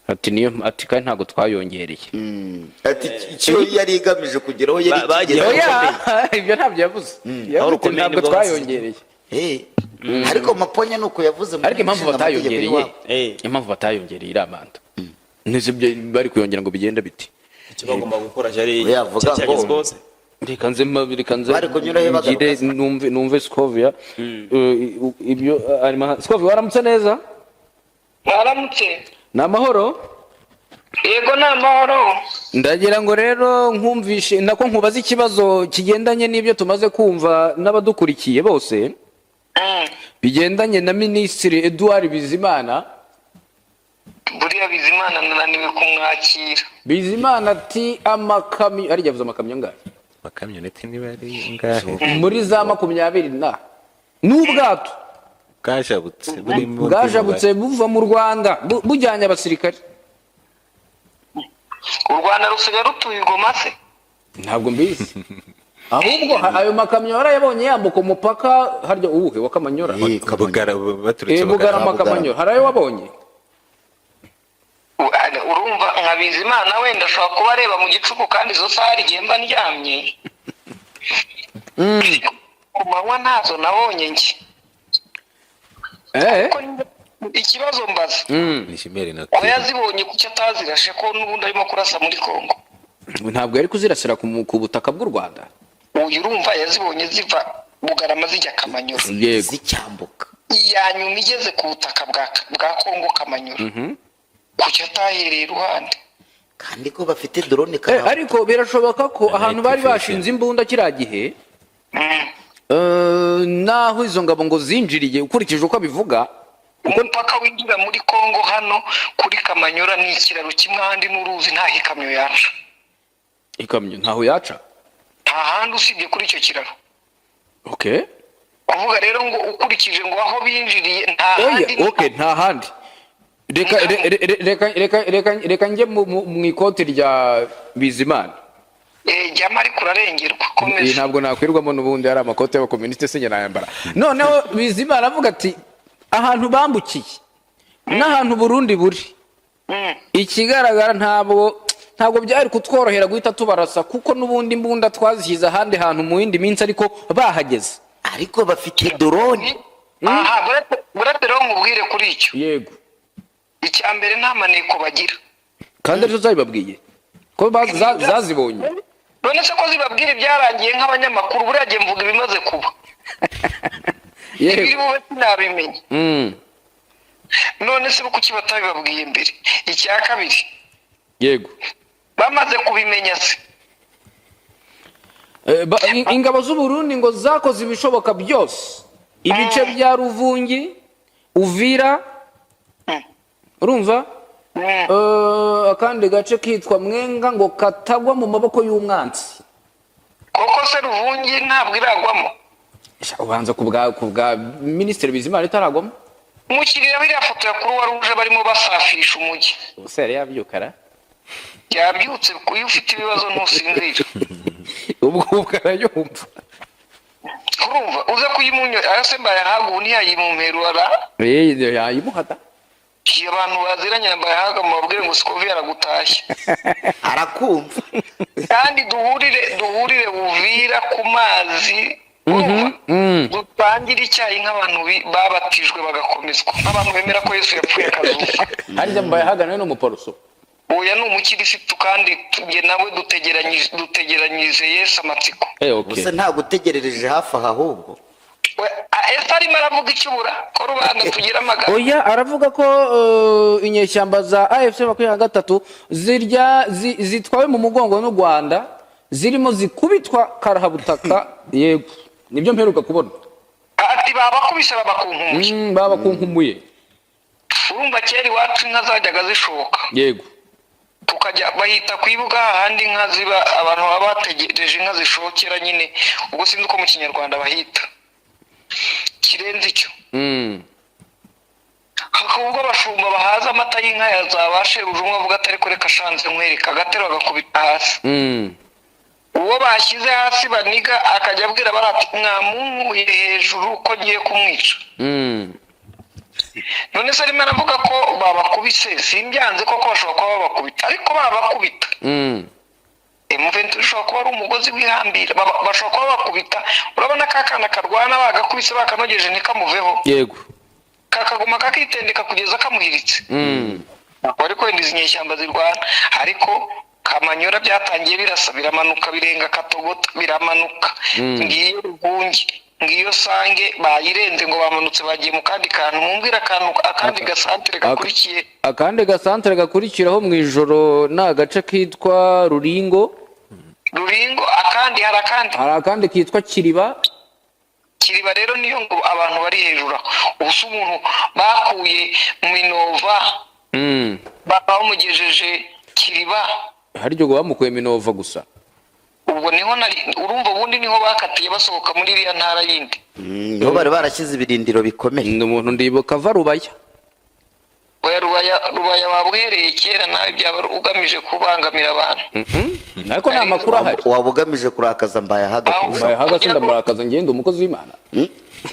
Ati niyo, ati kandi ntabwo twayongereye. Ati icyo yari igamije kugeraho yari Bagiye ikigezeho. Oya, ibyo ntabyo yavuze. Aho Yavuze ati rukomeye ntabwo nibwo basize. twayongereye. Ariko Maponya ni uko yavuze mu Ariko impamvu nteko ishinga amategeko batayongereye, y'iwabo. Impamvu batayongereye iriya manda, n'izo ibyo bari kuyongera ngo bigende biti? Icyo bagomba gukora cyari Oya, avuga cyari cyageze hose. Reka nze reka nze Bari kunyura he bagaruka ngire se? Numve Scovia. Ibyo arimo. Scovia, waramutse neza? Mwaramutse. Ni amahoro? Yego, ni amahoro. Ndagira ngo rero nkumvishe, nako nkubaze ikibazo kigendanye n'ibyo tumaze kumva n'abadukurikiye bose, bigendanye na Minisitiri Edouard Bizimana. Buriya Bizimana nananiwe kumwakira. Bizimana ati amakamyo, arya yavuze amakamyo angahe? Amakamyoneti niba ari ngahe? Muri za 20 na n'ubwato Bwajabutse burimo. Bwajabutse buva mu Rwanda bujyanye abasirikare. U Rwanda rusigaye rutuye i Goma se? Ntabwo mbizi. Ahubwo ayo makamyo warayabonye yambuka umupaka harya uwuhe wa Kamanyora? Bugara, baturutse. Bugarama. Bugarama. Kamanyora hari ayo wabonye? Urumva nka Bizimana wenda ashobora kuba areba mu gicuku, kandi izo saha hari igihe mba ndyamye. Ku manywa ntazo nabonye njye. Kuko ikibazo mbaza, Ni chimère na ko yazibonye, kuki atazirashe, ko n'ubundi arimo kurasa muri Kongo? Ntabwo yari kuzirasira ku butaka bw'u Rwanda. Uyu urumva yazibonye ziva Bugarama zijya Kamanyura. Yego. Zicyambuka. Iya nyuma igeze ku butaka bwa Kongo, Kamanyura, kuki atahereye iruhande? Kandi ko bafite drone karahava. Ariko birashoboka ko ahantu bari bashinze imbunda kiriya gihe, naho izo ngabo ngo zinjiriye, ukurikije uko abivuga uko. Umupaka winjira muri Kongo hano kuri Kamanyura ni ikiraro kimwe, ahandi n'uruzi, ntaho ikamyo yaca. Ikamyo ntaho yaca? Nta handi usibye kuri icyo kiraro. Kuvuga rero ngo ukurikije ngo aho binjiriye nta Oya. handi. Okay, nta handi. Reka reka reka reka reka njye mu ikoti rya Bizimana. Jyamo ariko urarengerwa. Iyi Komeza. ntabwo nakwirwamo n'ubundi hari amakote y'abakomunisite, sinjye nayambara. Noneho Bizimana avuga ati ahantu bambukiye n'ahantu Burundi buri, ikigaragara ntabwo byari kutworohera guhita tubarasa, kuko n'ubundi imbunda twazishyize ahandi hantu mu yindi minsi, ariko bahageze. Ariko bafite drone. Aha, buretse rero nkubwire kuri icyo. Yego. Icya mbere, nta maneko bagira. Kandi arizo zabibabwiye ko zazibonye. None se ko zibabwira ibyarangiye nk'abanyamakuru? Buriya gihe mvuga ibimaze kuba, ibiri bube sinabimenye. None se kuki batabibabwiye mbere? Icya kabiri, bamaze kubimenya se? Ingabo z'u Burundi ngo zakoze ibishoboka byose, ibice bya Ruvungi, Uvira, urumva, akandi gace kitwa Mwenga ngo katagwa mu maboko y'umwanzi. Koko se Ruvungi ntabwo iragwamo? Sha, ubanza ku bwa Minisitiri Bizimana itaragwamo. Mushyiriraho iriya foto ya Croix Rouge barimo basafirisha umujyi. Ubuse yari yabyuka ra? Yabyutse. Iyo ufite ibibazo ntusinzira. Ubwo arayumva. Urumva uze kuyimunyura ayo se Mbayahaga ubu ntiyayimumerura? Yayimuhata. Iyo abantu baziranye na Mbayahaga mubabwire ngo Sikovi aragutashye. Arakumva. Kandi duhurire Buvira ku mazi, urumva, dutangire icyayi nk'abantu babatijwe bagakomezwa, nk'abantu bemera ko Yesu yapfuye akazuka. Harya Mbayahaga nawe ni umuporoso? Oya, ni umukirisitu, kandi njye nawe dutegeranyije Yesu amatsiko. Okay. Gusa ntabwo utegerereje hafi aha ahubwo. Ese arimo aravuga icyubura ko rubanda tugira amagambo? Oya, aravuga ko inyeshyamba za AFC 23 zirya zitwawe mu mugongo n'u Rwanda zirimo zikubitwa karahabutaka. Yego, nibyo mperuka kubona. Ati babakubise babakunkumuye. Babakunkumuye. Urumva kera iwacu inka zajyaga zishoka, tukajya bahita ku ibuga ahandi inka ziba, abantu baba bategereje inka zishokera nyine. Ubwo sinzi uko mu Kinyarwanda bahita kirenze icyo. Hakaba ubwo abashumba bahaza amata y'inka ya za ba shebuja, umwe avuga atari kureka ashanze nkwereka agatero, agakubita hasi. Uwo bashyize hasi baniga akajya abwira barati mwamunkuye hejuru ko ngiye kumwica. None se arimo aravuga ko babakubise? Simbyanze koko, bashobora kuba babakubita, ariko babakubita, M23 ishobora kuba ari umugozi wihambira. Bashobora kuba bakubita, urabona ka kana karwana bagakubise bakanogeje ntikamuveho, kakaguma kakitendeka kugeza kamuhiritse. Ariko wenda izi nyeshyamba zirwana, ariko Kamanyura byatangiye birasa, biramanuka, birenga Katogota, biramanuka, ngiyo Ruvunge, ngiyo Sange, bayirenze ngo bamanutse bagiye mu kandi kantu. Mumbwira akantu, akandi gasantere gakurikiye. Akandi gasantere gakurikiraho mu ijoro ni agace kitwa Ruringo. Ruringo, akandi, hari akandi? Hari akandi kitwa Kiriba. Kiriba rero niyo ngo abantu bari hejuru aho. Ubu se umuntu bakuye Minova bamugejeje Kiriba? Harya ubwo bamukuye Minova gusa? Ubwo niho nari, urumva ubundi niho bakatiye basohoka muri iriya ntara yindi. Niho bari barashyize ibirindiro bikomeye. Ni umuntu ndibuka ava Rubaya. Oya, Rubaya, Rubaya waba uhereye kera nawe, byaba ugamije kubangamira abantu. Ariko nta makuru ahari. Waba ugamije kurakaza Mbayahaga Aho- kurushaho. Mbaye hagati, ndamurakaza, ngenda umukozi w'Imana.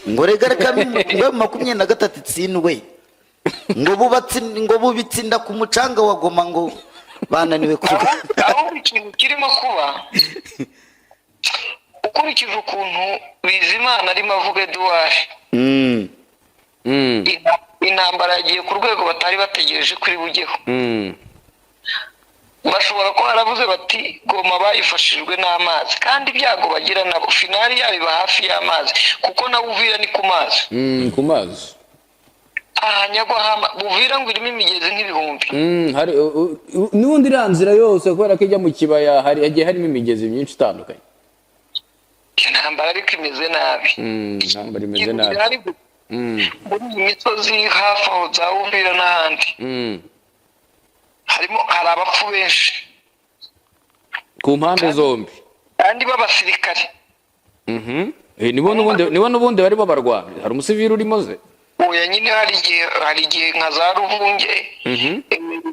Ngo rega reka, ngo 23 itsindwe, ngo bubatse, ngo bubitsinda ku mucanga wa Goma, ngo bananiwe kuba. Ahubwo ikintu kirimo kuba, ukurikije ukuntu Bizimana arimo avuga, Eduard, intambara yagiye ku rwego batari bategereje ko iri bujyeho. Bashobora kuba baravuze bati Goma bayifashijwe n'amazi, kandi ibyago bagira nabo finale yabo iba hafi y'amazi, kuko na Buvira ni ku mazi. Ku mazi. Aha nyagwa Buvira ngo irimo imigezi nk'ibihumbi. Hari n'ubundi iriya nzira yose, kubera ko ijya mu kibaya, hari hagiye harimo imigezi myinshi itandukanye. Iyo ntambara ariko imeze nabi. Intambara imeze Ikintu nabi. gihari muri iyi misozi hafi aho za Uvira n'ahandi, harimo, hari abapfu benshi. Ku mpande zombi. Kandi b'abasirikare. Nibo n'ubundi barimo barwana. Hari umusivili urimo ze? Oya nyine, hari igihe nka za Ruvunge,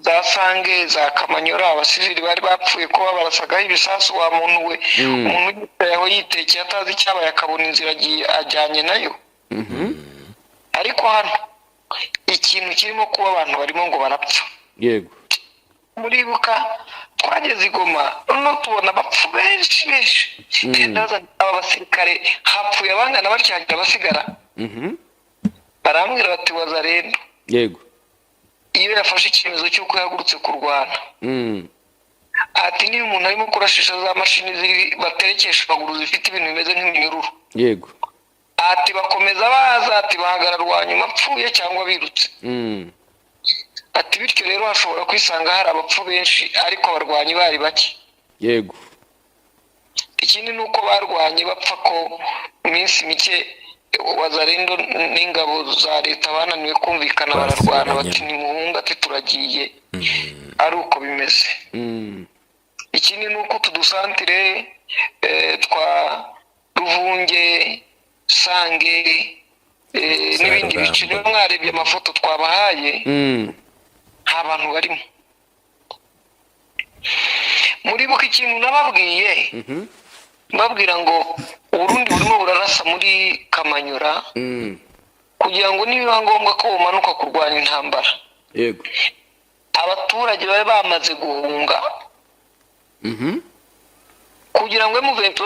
za Sange, za Kamanyora, abasivili bari bapfuye kuba barasagaho ibisasu. Wa muntu we, umuntu yicaye aho yitekeye atazi icyabaye, akabona inzira agiye ajyanye nayo. Ariko hano ikintu kirimo kuba, abantu barimo ngo barapfa. Muribuka twageze i Goma, noneho tubona abapfu benshi benshi. Ndabaza nti, aba basirikare hapfuye abangana batya, hagira abasigara? Barambwira bati Wazalendo iyo yafashe icyemezo cy'uko yahagurutse kurwana, ati niba umuntu arimo kurashisha za mashini ziri baterekesha amaguru zifite ibintu bimeze nk'iminyururu, ati bakomeza baza, ati bahagarara uwa nyuma apfuye cyangwa birutse. Ati bityo rero hashobora kwisanga hari abapfu benshi, ariko abarwanyi bari bake. Ikindi ni uko barwanye bapfa ko mu minsi mike Wazalendo n'ingabo za leta bananiwe kumvikana, bararwana, bati nimuhunga, ati turagiye, ari uko bimeze. Ikindi ni uko utu dusantire twa Ruvunge, Sange, n'ibindi bice, niba mwarebye amafoto twabahaye, nta bantu barimo. Muribuka ikintu nababwiye, mbabwira ngo Uburundi burimo burarasa muri Kamanyura kugira ngo nibiba ngombwa ko bumanuka kurwanya intambara, abaturage babe bamaze guhunga, kugira ngo M23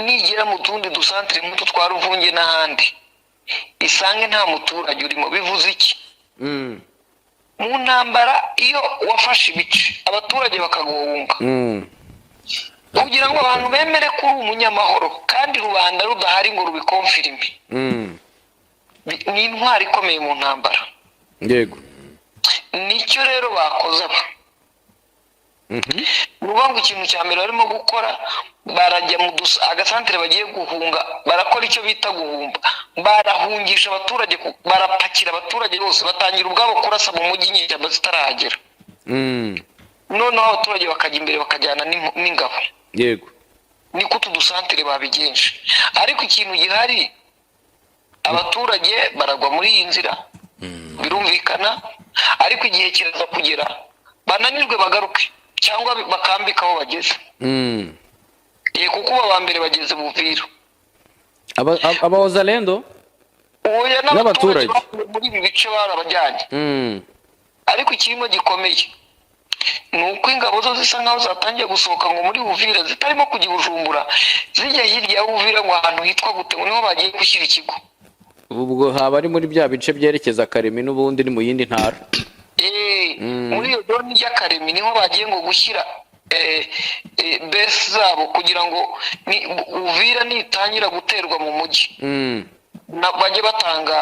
nigera mu tundi dusantire nk'utu twa Ruvunge n'ahandi, isange nta muturage urimo. Bivuze iki? Mu ntambara, iyo wafashe ibice abaturage bakaguhunga, kugira ngo abantu bemere ko uri umunyamahoro kandi rubanda rudahari ngo rubikonfirime, ni intwari ikomeye mu ntambara. Nicyo rero bakoze aba. Ni ukuvuga ngo ikintu cya mbere barimo gukora, barajya mu agasantere bagiye guhunga, barakora icyo bita guhumba, barahungisha abaturage, barapakira abaturage bose, batangira ubwabo kurasa mu mujyi inyeshyamba zitarahagera. Noneho abaturage bakajya imbere, bakajyana n'ingabo. Niko utu dusantere babigenje. Ariko ikintu gihari, abaturage baragwa muri iyi nzira, birumvikana, ariko igihe kiraza kugera bananirwe bagaruke cyangwa bakambike aho bageze. Kuko ubu aba mbere bageze Buvira. Aba Wazalendo? Oya, n'abaturage N'abaturage. bakuwe muri ibi bice barabajyanye. Ariko ikirimo gikomeye ni uko ingabo zo zisa nkaho zatangiye gusohoka ngo muri Uvira, zitarimo kujya i Bujumbura, zijya hirya ya Uvira, ngo ahantu hitwa gute, ngo niho bagiye gushyira ikigo. Ubwo haba ari muri bya bice byerekeza Karemi, n'ubundi ni mu yindi ntara. Muri iyo zone y'Akaremi niho bagiye ngo gushyira base zabo, kugira ngo Uvira nitangira guterwa mu mujyi, bajye batanga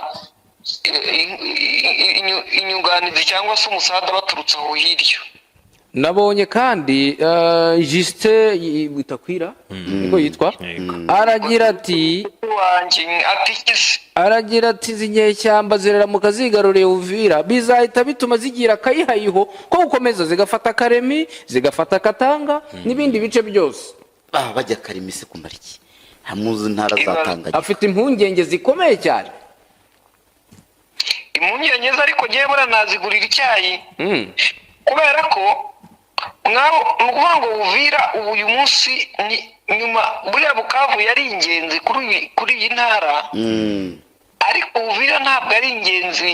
inyunganizi cyangwa se umusada baturutse aho hirya. Nabonye kandi Justin Bitakwira, niko yitwa, Yego. aragira ati Wanjye atigeze aragira ati izi nyeshyamba ziraramuka zigaruriye Uvira, bizahita bituma zigira akayihayiho ko gukomeza zigafata Karemi, zigafata Katanga n'ibindi bice byose. Ah, bajya Karemi se kumara iki? Hamuzi ntara za Tanganyika. Afite impungenge zikomeye cyane. Impungenge ze, ariko ngewe buriya nazigurira icyayi, kubera ko mwabo ni ukuvuga ngo Uvira ubu uyu munsi ni nyuma, buriya Bukavu yari ingenzi kuri iyi ntara, ariko Uvira ntabwo ari ingenzi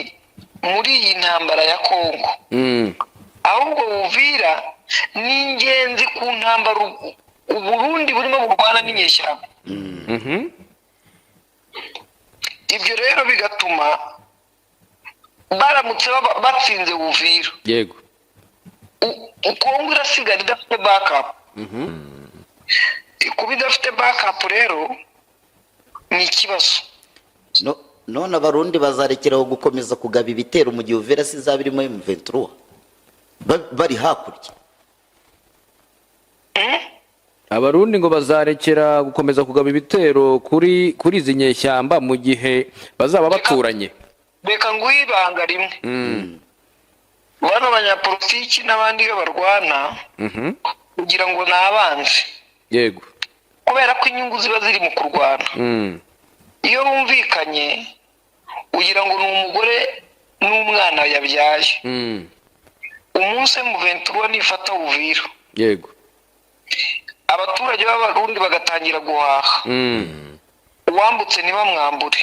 muri iyi ntambara ya Kongo. Ahubwo Uvira ni ingenzi ku ntambara Uburundi burimo burwana n'inyeshyamba. Ibyo rero bigatuma baramutse batsinze Uvira, Kongo irasigara idafite backup. Kuba idafite backup rero ni ikibazo. None Abarundi bazarekeraho gukomeza kugaba ibitero mu gihe Uvira se izaba irimo M23, bari hakurya? Abarundi ngo bazarekera gukomeza kugaba ibitero kuri izi nyeshyamba mu gihe bazaba baturanye? Reka nguhe ibanga rimwe. Bano banyapolitiki n'abandi iyo barwana, kugira ngo ni abanzi, kubera ko inyungu ziba ziri mu kurwana. Iyo bumvikanye, ugira ngo ni umugore n'umwana yabyaye. Umunsi M23 nifata Uvira, abaturage b'Abarundi bagatangira guhaha, uwambutse ntibamwambure,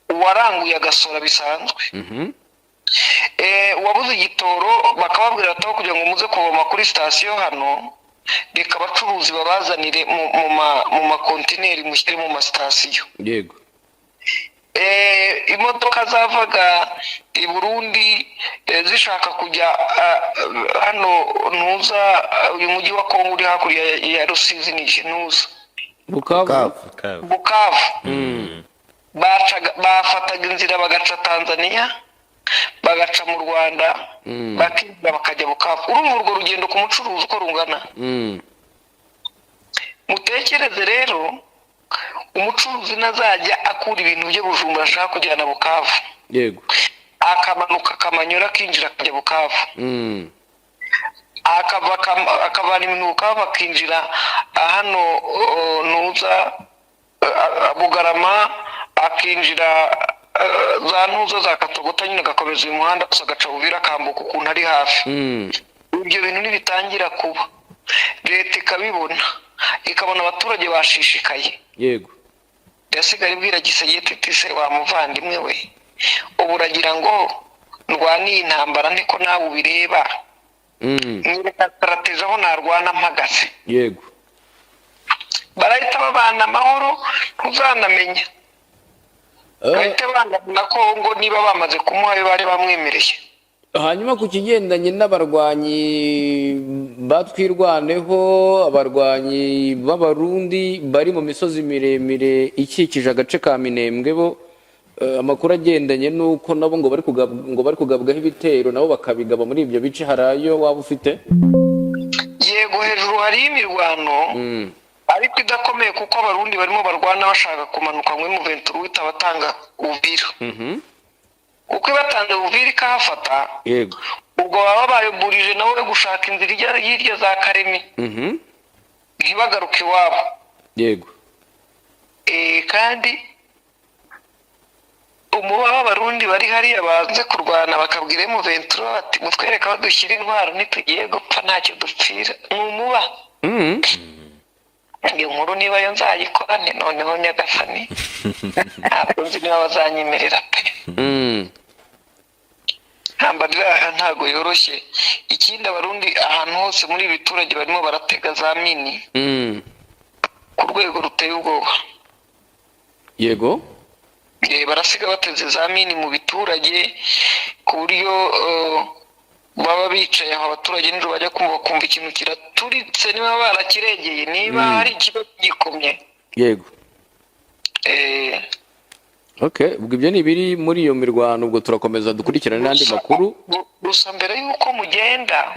uwaranguye agasora bisanzwe, uwabuze igitoro bakababwira ati aho kugira ngo muze kuvoma kuri sitasiyo hano, reka abacuruzi babazanire mu makontineri, mushyire mu masitasiyo. Imodoka zavaga i Burundi zishaka kujya hano ntuza, uyu mujyi wa Kongo uri hakurya ya Rusizi ni iki? Ntuza? Bukavu. Bukavu. Bukavu. Bukavu. Bacaga, bafataga inzira bagaca Tanzania, bagaca mu Rwanda, bakinjira bakajya Bukavu. Urumva urwo rugendo ku mucuruzi uko rungana? Mutekereze rero, umucuruzi nazajya akura ibintu bye Bujumbura ashaka kujyana Bukavu, akamanuka akamanyura, akinjira akajya Bukavu, akava akavana ibintu Bukavu, akinjira hano ntuza, Bugarama, akinjira za ntuza za Katogota nyine, agakomeza uyu muhanda gusa, agaca Uvira, akambuka ukuntu ari hafi. Ibyo bintu nibitangira kuba, leta ikabibona, ikabona abaturage bashishikaye, yasigara ibwira Tshisekedi iti: "Se wa muvandimwe we, ubu uragira ngo ndwane iyi ntambara niko nawe ubireba? Nyereka stratégie aho narwana mpagaze." Barahita babana amahoro, ntuzanamenya. Bahita bangana na Kongo niba bamaze kumuha ayo bari bamwemereye. Hanyuma ku kigendanye n'abarwanyi batwirwaneho, abarwanyi b'Abarundi bari mu misozi miremire ikikije agace ka Minembwe, bo amakuru agendanye n'uko nabo ngo bari kugabwaho ibitero, nabo bakabigaba muri ibyo bice, hari ayo waba ufite? Yego, hejuru hariyo imirwano, ariko idakomeye, kuko Abarundi barimo barwana bashaka kumanuka ngo M23 itabatanga Uvira, kuko ibatanze Uvira ikahafata, ubwo baba bayoburije nabo yo gushaka inzira ijya hirya za Karemi, ntibagaruke iwabo. Kandi umuba w'Abarundi bari hariya banze kurwana, bakabwira M23 bati: "Mutwereke aho dushyira intwaro, ntitugiye gupfa, ntacyo dupfira." Ni umuba. Iyo nkuru niba yo nzayikorane noneho nyagasani, ntabwo nzi niba bazanyemerera pe. Ntambara iri aha ntabwo yoroshye. Ikindi, Abarundi ahantu hose muri ibi biturage barimo baratega za mine ku rwego ruteye ubwoba. Barasiga bateze za mine mu biturage ku buryo baba bicaye aho abaturage nijoro bajya kumva bakumva ikintu kiraturitse, niba barakiregeye, niba hari ikiba gikomye. Okay, ubwo ibyo ni ibiri muri iyo mirwano. Ubwo turakomeza dukurikirane n'andi makuru. Gusa mbere y'uko mugenda,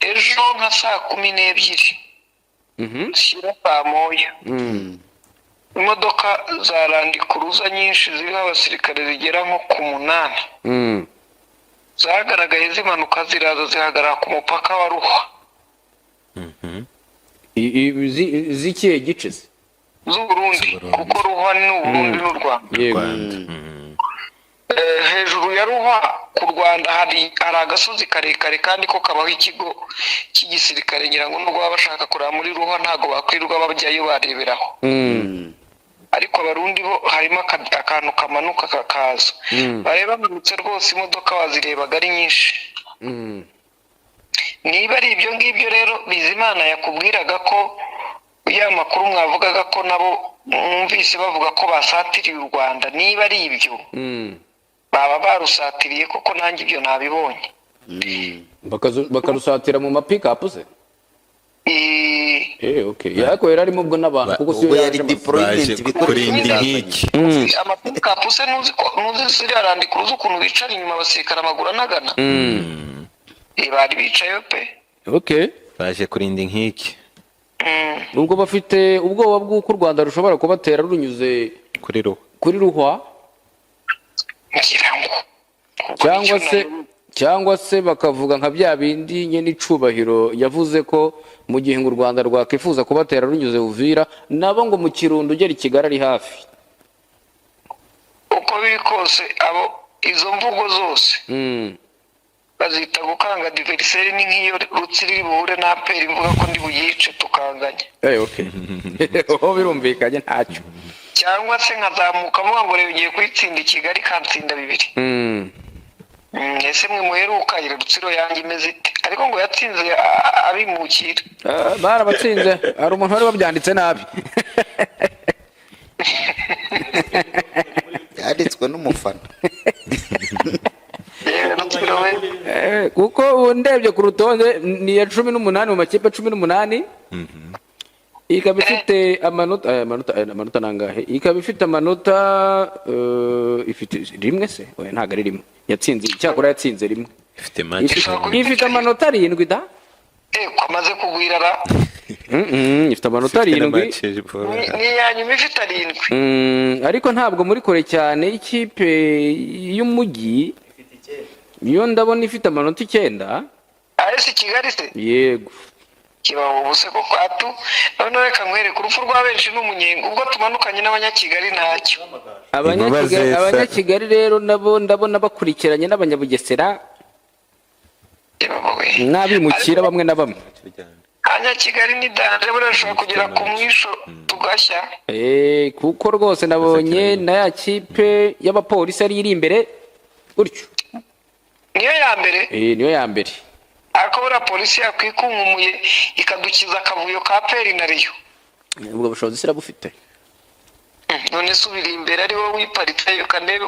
ejo nka saa 12 shyira saa 1, imodoka za Land Cruiser nyinshi ziriho abasirikare zigera nko ku 8 zagaragaye zimanuka, ziraza zihagarara ku mupaka wa Ruhwa. Z'ikihe gice se? Z'Uburundi, kuko Ruhwa ni Uburundi n'u Rwanda. Hejuru ya Ruhwa ku Rwanda hari agasozi karekare kandi ko kabaho ikigo cy'igisirikare. Ngira ngo nubwo baba bashaka kureba muri Ruhwa, ntabwo bakwirirwa bajyayo, bareberaho. Ariko Abarundi bo harimo akantu kamanuka kakaza. Bari bamanutse rwose, imodoka wazirebaga ari nyinshi. Niba ari ibyo ngibyo rero Bizimana yakubwiraga, ko ya makuru mwavugaga ko nabo mwumvise bavuga ko basatiriye u Rwanda, niba ari ibyo, baba barusatiriye koko, nanjye ibyo nabibonye. Bakarusatira mu mapikapu se? Eh. Okay, ariko yari arimo ubwo n'abantu, kuko siyo Ubwo yari yaje amasa. deployment, Baje ibikoresho kurinda bizazanye. inkike. Amapikapu se, ntuzi ko ntuzi ziriya Land Cruiser ukuntu bicara inyuma abasirikare amaguru anagana? Bari bicayeyo pe. Baje kurinda inkike. Ubwo bafite ubwoba bw'uko u Rwanda rushobora kubatera runyuze kuri Ruhwa. Kuri Ruhwa. Ngira ngo ubwo Cyangwa nicyo se cyangwa se bakavuga nka bya bindi nyine icubahiro yavuze ko mu gihe ngo u Rwanda rwakwifuza kubatera runyuze Uvira, nabo ngo mu Kirundo ugera i Kigali ari hafi. Uko biri kose, abo izo mvugo zose bazita gukanga adversaire. Ni nk'iyo Rutsiro iri buhure na APR, mvuga ko ndi buyice tukanganya. Okay, oh, birumvikanye, ntacyo. Cyangwa se nkazamuka mvuga ngo reba, ngiye kuyitsinda i Kigali kantsinda 2. Ese mwe muheruka iyo Rutsiro yanjye imeze ite? Ariko ngo yatsinze abimukira. Ah, barabatsinze, hari umuntu wari wabyanditse nabi. Yanditswe n'umufana. Yewe Rutsiro we! Kuko ubu ndebye ku rutonde ni iya 18 mu makipe 18, ikaba ifite amanota amanota nangahe? Ikaba ifite amanota ifite rimwe se? Oya, ntabwo ari rimwe yatsinze, icyakora yatsinze rimwe. Ifite match. Ifite amanota 7 da. Ko amaze kugwira ra! Ifite amanota Ifite na 7. match. Ni iya nyuma, ifite 7. Ariko ntabwo muri kure cyane y'ikipe y'umujyi, yo ndabona ifite amanota 9. AS Kigali se? Yego. Kibaho ubuse koko atu. Noneho reka nkwereke, urupfu rwa benshi ni umunyenga. Ubwo tumanukanye n'Abanyakigali ntacyo. Abanyakigali zesa. Abanyakigali rero nabo ndabona bakurikiranye n'Abanyabugesera Kibaho we! n'abimukira bamwe na bamwe. Abanyakigali ni danger, buriya bashobora kugera ku mwisho tugashya. Kuko rwose nabonye na ya kipe y'abapolisi ari iri imbere gutyo. Niyo ya mbere. Niyo ya mbere. Ariko buriya polisi yakwikunkumbuye ikadukiza akavuyo ka APR na Rayon. Ubwo bushobozi sirabufite. None se ubiri imbere ari wowe wiparitse, ukanebe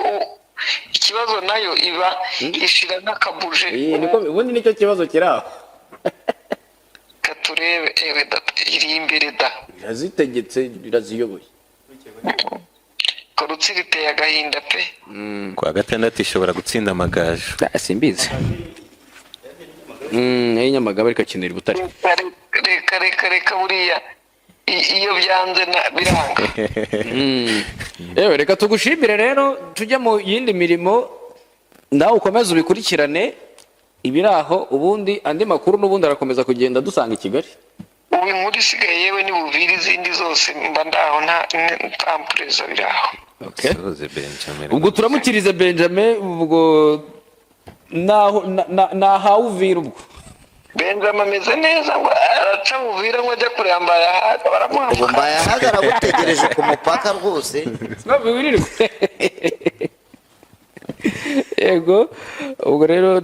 ikibazo nayo iba ishira nk'akabuje. Niko ubundi nicyo kibazo kiri aho. Katurebe, ewe da, iri imbere da. Irazitegetse, iraziyoboye. Rutsiro iteye agahinda pe. Kuwa gatandatu ishobora gutsinda Amagaju. Ah, simbizi. Nayo Nyamagabe ariko akinira i Butare. Reka reka reka, buriya iyo byanze biranga. Yewe, reka tugushimire rero, tujye mu yindi mirimo, nawe ukomeze ubikurikirane ibiri aho. Ubundi andi makuru n'ubundi arakomeza kugenda dusanga i Kigali. Ubu inkuru isigaye yewe ni buvire, izindi zose mba ndaho nta ntampureza biri aho. Okay. Suhuze Benjamin. Ubwo turamukirize Benjamin, ubwo naho nahawe Uvira ubwo. Benjamin. Benjamin ameze neza, ngo araca Buvira ngo ajya kureba Mbayahaga, Ubu baramuhamagara. Mbayahaga aragutegereje ku mupaka rwose. Yego, ubwo rero.